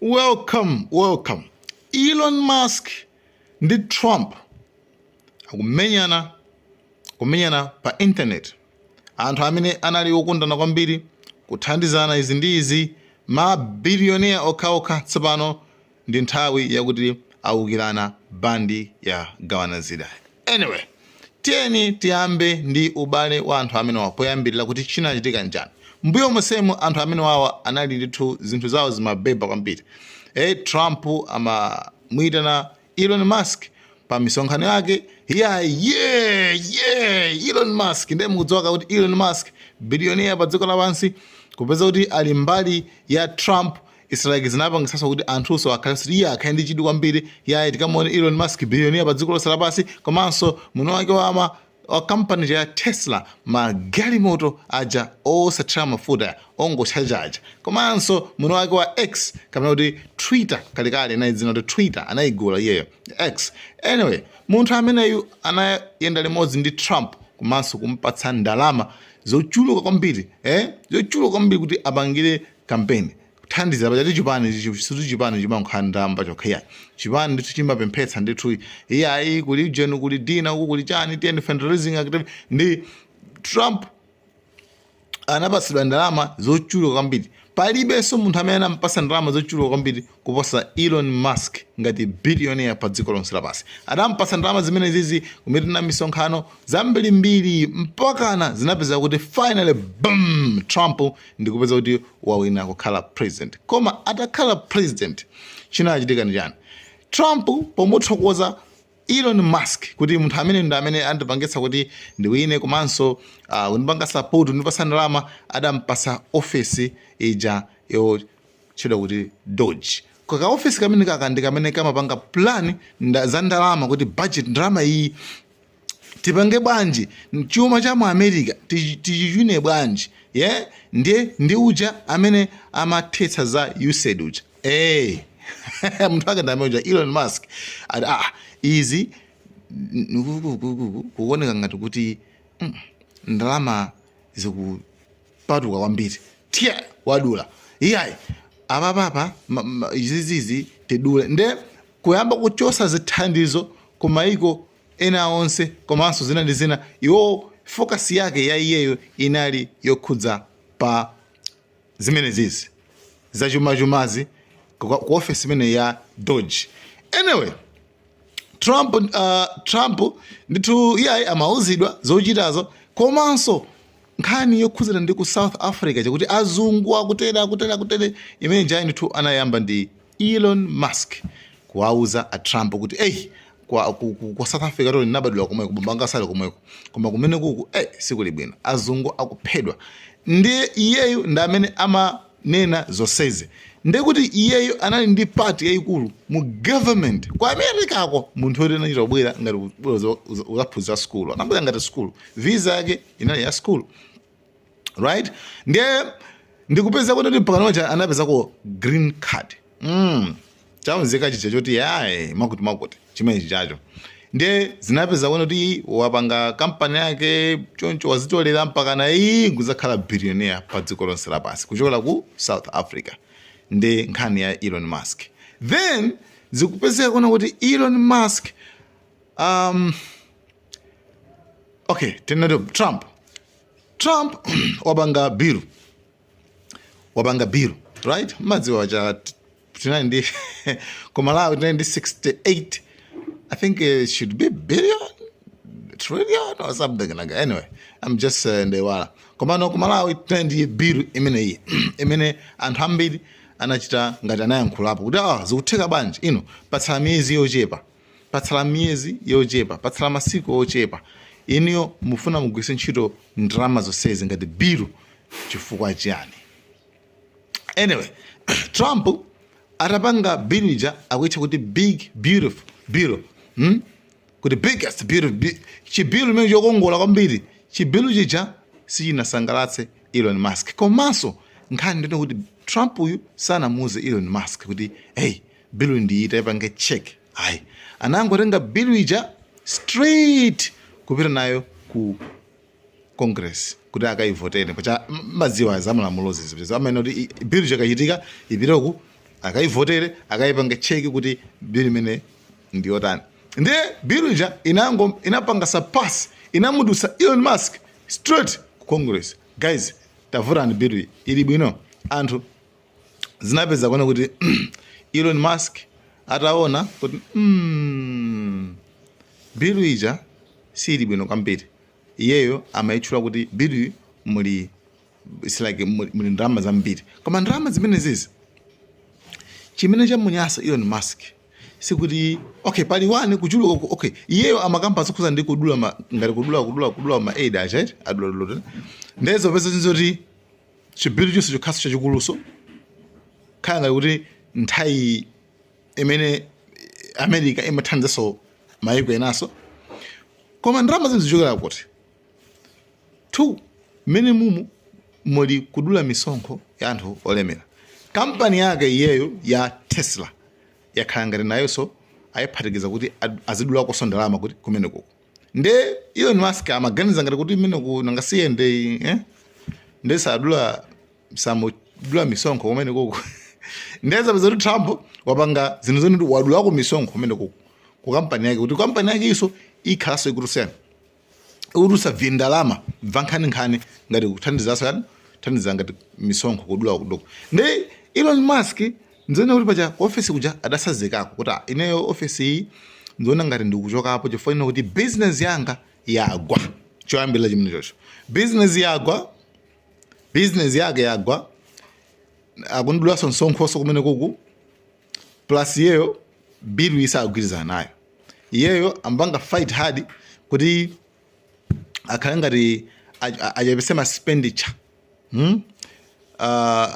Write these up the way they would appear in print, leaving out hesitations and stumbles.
Welcome, welcome. Elon Musk ndi Trump akumenyana, kumenyana pa internet. Anthu amene anali okondana kwambiri, kuthandizana izi ndi izi, ma billionaire okhaokha, tsopano ndi nthawi yakuti awukirana, bandi ya gawana zida. Anyway, tiyeni tiyambe ndi ubale wa anthu amene wawa poyambirira, kuti chinachitika njani. Mbuyo monsemu anthu amene wawa anali ndithu zinthu zawo zimabeba kwambiri. Trump amamuyitana Elon Musk pa misonkhano yake ya ye Elon Musk. Ndiye mukudziwa kuti Elon Musk, billionaire pa dziko lapansi, kupeza kuti ali mbali ya Trump, it's like zinapangisanso kuti anthunso akhale kuti iye akhale ndi chidwi kwambiri. Yayi, tikamuone Elon Musk, billionaire pa dziko lonse lapansi, komanso mwini wake wa kampani ya Tesla, magalimoto aja osathira mafuta, ongotchaja aja, komanso mwini wake wa X, kapena kuti Twitter. Kalekale inali dzina kuti Twitter, anayigula iyeyo X. Anyway, munthu ameneyu anayenda limodzi ndi Trump, komanso kumpatsa ndalama zochuluka kwambiri, zochuluka kwambiri kuti apangire kampeni, kuthandiza pachati chipani. Situti chipani chimankhala ndalama pachokha, iyayi. Chipani ndithu chimapemphetsa ndithu, iyayi, kuli jenu, kuli dina uku, kuli chani, tiyeni fundraising activity. Ndi Trump anapatsidwa ndalama zochuluka kwambiri. Palibenso munthu amene anampasa ndalama zochuluka kwambiri kuposa Elon Musk ngati billionaire pa dziko lonse lapansi. Adampasa ndalama zimene zizi kumitina misonkhano zambirimbiri, mpakana zinapeza kuti finally, boom, Trump ndikupeza kuti wawina kukhala president. Koma atakhala president, chinachitika ndi chani? Trump pomuthokoza Elon Musk kuti munthu amene ndi amene andipangitsa kuti ndiwine, komanso kundipanga support, kundipasa ndalama, adampasa ofesi ija yotchedwa kuti DOGE. Kaka ofesi kamene kaka ndi kamene kamapanga plan za ndalama, kuti budget, ndalama iyi tipange bwanji, chuma cha mu America tichichune bwanji, ye ndiye ndi uja amene amathetsa za USAID uja. Munthu ake ndi amene uja, Elon Musk. Ati, ah, izi kuoneka ngati kuti ndalama zikupatuka kwambiri, tiye wadula. Iyayi, apapapa izizizi tidule. Nde kuyamba kuchosa zithandizo ku maiko ena onse, komanso zina ndi zina. Iwo focus yake ya iyeyo inali yokhudza pa zimene zizi zachumachumazi ku office imene ya DOGE. Anyway, Trump ndithu iyayi amauzidwa zochitazo, komanso nkhani yokhudzana ndi ku South Africa, chakuti azungu akutere, akutere, akutere, imene jayi ndithu anayamba ndi Elon Musk kuwauza a Trump kuti, "Ei, kwa South Africa to ndinabadwira komweko, bambo komweko, koma kumene kuku sikuli bwino, azungu akuphedwa." Ndiye iyeyu ndi amene amanena zonsezi. Ndiye kuti iyeyu anali ndi part yayikulu mu government ku Americako. Munthu woti anachita kubwera ngati kubwera ukaphunzira skulu, anabwera ngati skulu, visa yake inali ya skulu, right? Ndiye ndikupeza kuti mpaka anapezako green card, chaunzika chija choti yayi, makuti makuti chimene chichacho. Ndiye zinapeza kuona kuti wapanga kampani yake choncho, wazitolera, mpaka na iyi kuzakhala billionaire pa dziko lonse lapansi kuchokera ku South Africa. Ndi nkhani ya Elon Musk. Then zikupezeka kuona kuti Elon Musk, okay, tinati Trump wapanga bill, wapanga bill, right? Madziwa cha tinali ndi ku Malawi, tinali ndi 68, I think it should be billion, trillion or something like that. Anyway, I'm just ndewala. Komano ku Malawi tinali ndi bill imeneyi imene anthu ambiri anachita ngati anayankhulapo kuti, ah, zikutheka bwanji ino? Patsala miyezi yochepa, patsala miyezi yochepa, patsala masiku ochepa, inuyo mufuna mugwiritse ntchito ndalama zonsezi ngati bill chifukwa chiyani? Anyway, Trump atapanga bill ija akuitcha kuti Big Beautiful Bill, Kuti biggest beautiful chibill imene chokongola kwambiri. Chibill chija sichinasangalatse Elon Musk. Komanso nkhani ndino kuti Trump uyu sanamuuze Elon Musk kuti, "Hey, bill ndiyita, ipange check." Ayi, anangotenga bill ija straight kupita nayo ku Congress kuti akayivotere. Pacha madziwa zamalamulo zizi amene kuti bill chakachitika ipite ku Akayivotere, akayipange check kuti bill imene ndiyotani. Ndiye bill ija inango inapanga surpass, inamudusa Elon Musk straight ku Congress. Guys, tavotani bill iyi, ili bwino. Anthu zinapeza kuona kuti Elon Musk ataona kuti bill ija sili bwino kwambiri, iyeyo amayitchula kuti bill muli, it's like muli ndalama zambiri, koma ndalama zimene zizi, chimene chamunyasa Elon Musk sikuti, okay, pali one kuchuluka okay, iyeyo amakamba zokhuza ndi kudula ngati kudula ma aid aja, eti adula dula. Ndezo peza zinzoti chibill chonse chokhaso chachikuluso khala ngati kuti nthawi imene America imathandizaso mayiko enaso, koma ndalama zinthu zichokera kuti? Two, mmene mumu muli kudula misonkho ya anthu olemera. Kampani yake iyeyo ya Tesla yakhala ngati nayonso ayiphatikiza kuti azidulakonso ndalama kuti kumene kuko. Nde Elon Musk amaganiza ngati kuti imene ku nangasiye nde, eh? Nde sadula, samudula misonkho kumene kuko. Ndeza peza kuti Trump wapanga zinthu zoti wadulako misonkho kumene kuko ku kampani yake, kuti kampani yake iso ikhalanso ikutusiyana, ikutusa vindalama vankhaninkhani ngati kuthandizaso yani, kuthandiza ngati misonkho kudula kudoko. Nde Elon Musk nziona kuti paja ofesi kuja adasazikako kuti, "Ah, ineyo ofesi iyi nziona ngati ndikuchokapo chifukwa ino kuti business yanga yagwa." Choyambirira chimene chocho, business yagwa, business yake yagwa, akundidulaso msonkhoso kumene kuku, plus iyeyo bill isagwirizana nayo. Iyeyo ambanga fight hard kuti akhale ngati achepese ma expenditure,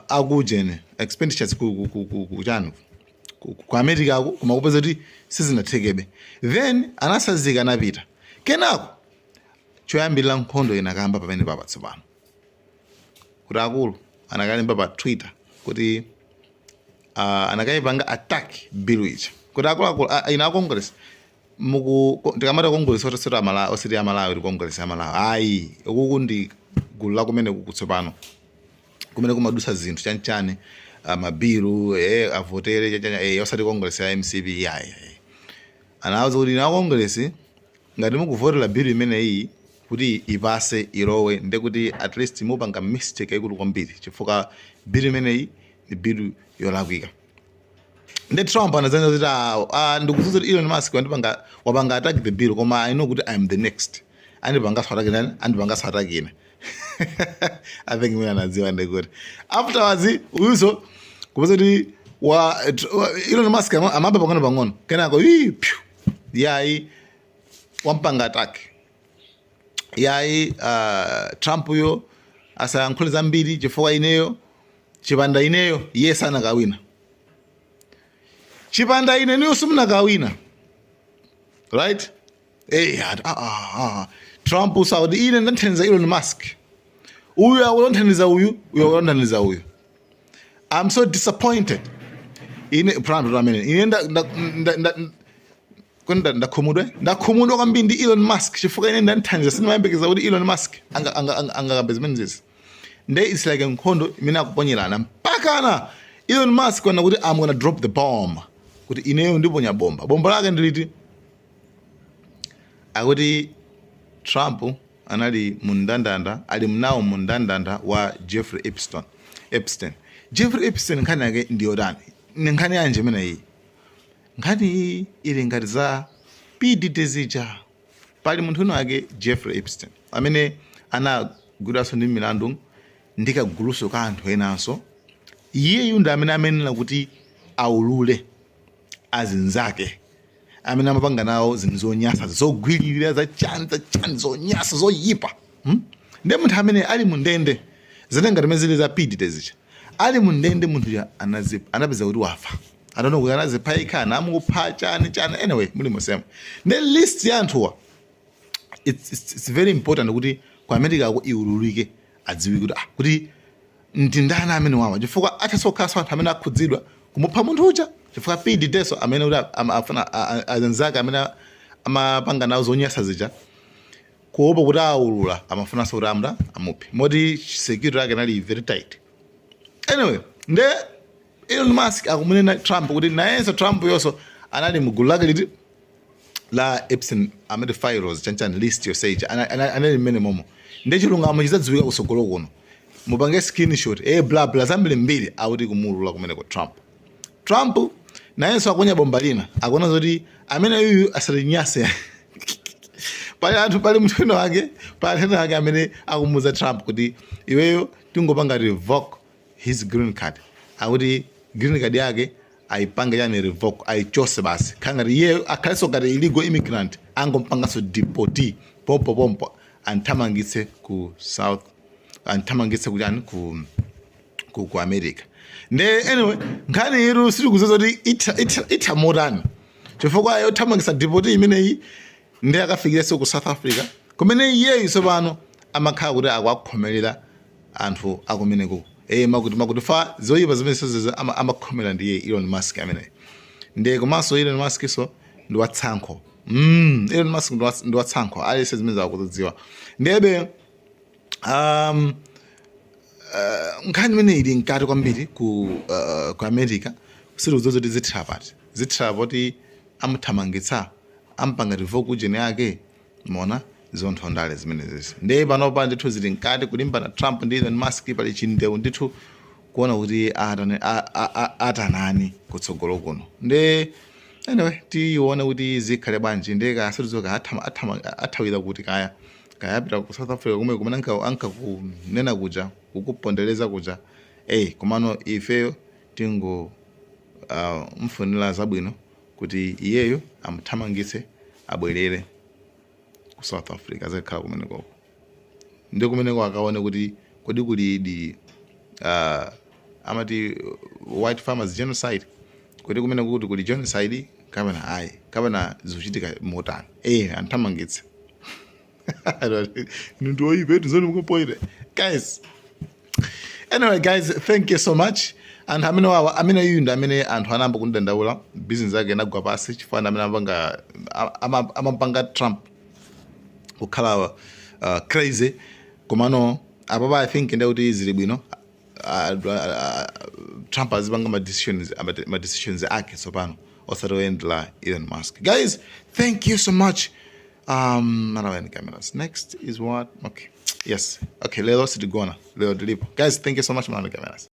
Akujene expenditures ku chani ku America ako, koma kupeza kuti sizinathekebe. Then anasazika, anapita. Kenako choyambirira nkhondo inakamba pamene papa tsopano kuti akulu anakalemba pa Twitter kuti anakayipanga attack bill ija kuti akuluakulu, ina a Congress muku tikamati Congress osati Amalawi, osati Amalawi, Congress Amalawi ayi, ukuku ndi gulu la kumene kuku tsopano kumene kumadusa zinthu chanichani, mabilu, avotere chanichani, osati Congress ya MCP yayi yayi. Anawuza kuti ina Congress, ngati mukuvotera bill imeneyi kuti ipase, ilowe, ndekuti at least mupanga mistake yaikulu kwambiri, chifukwa bill imeneyi ndi bill yolakwika. Nde Trump anazanza kuti, ndikuzuza kuti Elon Musk wandipanga, wapanga attack the bill, koma I know kuti I am the next, andipangaso attack nani, andipangaso attack ine. I think mwina anadziwa. Ndekuti afterwards uyuso kupeza kuti Elon Musk amaba pang'ono pang'ono, kenako ii pyu, yayi, wampanga attack yayi. Trump yo asayankhule zambiri chifukwa ineyo, chipanda ineyo iye sanakawina, chipanda ine niyo simunakawina, right? Ah, ah, ah. Trump usauti ine ndanthandiza Elon Musk, uyu akunthandiza uyu, uyu akunthandiza uyu. I'm so disappointed. Ine Trump amene ine nda ndakhumudwa, ndakhumudwa kwambiri ndi Elon Musk chifukwa ine ndanthandiza, sindimayembekeza kuti Elon Musk angakambe zimene zizi. Nde it's like nkhondo imene akuponyerana mpakana Elon Musk wana kuti, "I'm gonna drop the bomb," kuti ineyo ndiponya bomba. Bomba lake ndiliti? Akuti Trump anali mundandanda, ali mnawo mundandanda wa Jeffrey Epstein. Epstein, Jeffrey Epstein, nkhani yake ndiyotani? Ni nkhani yanji imeneyi? Nkhani iyi ili ngati za PDD zija. Pali munthu wina wake Jeffrey Epstein amene anagwidwanso ndi milandu ndi kaguluso ka anthu enanso. Iyeyu ndi amene amenena kuti aulule azinzake amene amapanga nawo zinthu zonyasa, zogwirira, zachani zachani, zonyasa, zoyipa, Ndiye munthu amene ali mundende, zine ngati mene zili za PDD zija, ali mundende munthu ya anapeza kuti wafa. I don't know kuti anazipha yekha, anamupha, chani chani, anyway muli mosema. Ndi list ya anthuwa, it's very important kuti ku America ako iululike, adziwe kuti, kuti ndi ndani amene wawa, chifukwa atasokhaso anthu amene akhudzidwa kumupha munthu uja, chifukwa PDD amene kuti afuna anzake amene amapanga nawo zonyasa zija, kuopa kuti aulula, amafunanso kuti amda amuphe, moti security yake inali very tight. Anyway, nde Elon Musk akumunena Trump kuti nayenso Trump yonso anali mgulu lake liti la Epstein amene files chanchani list yoseija anali mmene momo. Ndi chilungamo chidzadziwika kusogolo kuno. Mupange screenshot, bla bla, zambiri mbiri akuti kumulula kumeneko Trump. Trump nayenso akunya bomba lina, akuona zoti amene yuyu asatinyase. Pali anthu, pali munthu wina wake, pali anthu ena ake amene akumuza Trump kuti iweyo tingopanga revoke his green card. Akuti green card yake ayipange yani revoke, ayichose basi, khala ngati iye akhalenso ngati illegal immigrant, angompanganso deport pompo pompo, anthamangitse ku South, anthamangitse kuchani, ku America. Nde anyway, nkhani iru sitikuziwa kuti itha motani, chifukwa yothamangitsa deport imeneyi ndi akafikirenso ku South Africa kumene iyeyu tsopano amakhala kuti akuakhomerera anthu akumeneko, makuti makuti fa zoyipa zimene sozizo amakhomera ndiye Elon Musk ameneyi. Ndiye komanso Elon Musk so ndi watsankho. Elon Musk ndi watsankho, aliyense zimene zakuzidziwa. Ndiyebe nkhani imene ili mkati kwambiri ku America, sitikudziwa kuti zithira pati, zithira poti amuthamangitsa, ampanga revoke ujeni yake mona zontho ndale zimenezezi. Ndiye panopa ndithu zili mkati kulimbana Trump ndi Elon Musk, pali chindewu ndithu kuona kuti atanani kutsogolo kuno. Ndi anyway, tione kuti zikhale bwanji. Ndiye kaya sitidziwa athawira kuti, kaya kaya apita ku South Africa kumwe kumene ankakunena kuja, kukupondereza kuja. Komano ifeyo tingo mfunira zabwino kuti iyeyo amuthamangitse, abwerere ku South Africa, azakhala kumenekoko. Ndi kumeneko akaone kuti kodi kuli di amati white farmers genocide, kuti kumene kuti kuli genocide kapena ayi, kapena zikuchitika motani. Anthamangitse ndioyipe tizoni mukupoire guys. Anyway guys, thank you so much. Anthu amene wawa, amene iyu ndi amene anthu anayamba kundidandaula, business yake inagwa pasi chifukwa ndi amene amapanga Trump kukhala crazy. Komano apapa I think ndiye kuti zili bwino. Trump azipanga ma decisions ake tsopano, osati oyendera Elon Musk. Guys, thank you so much. Malawian Cameras next is what? Okay, yes, okay. Lero sitigona, lero tilipo. Guys, thank you so much. Malawian Cameras.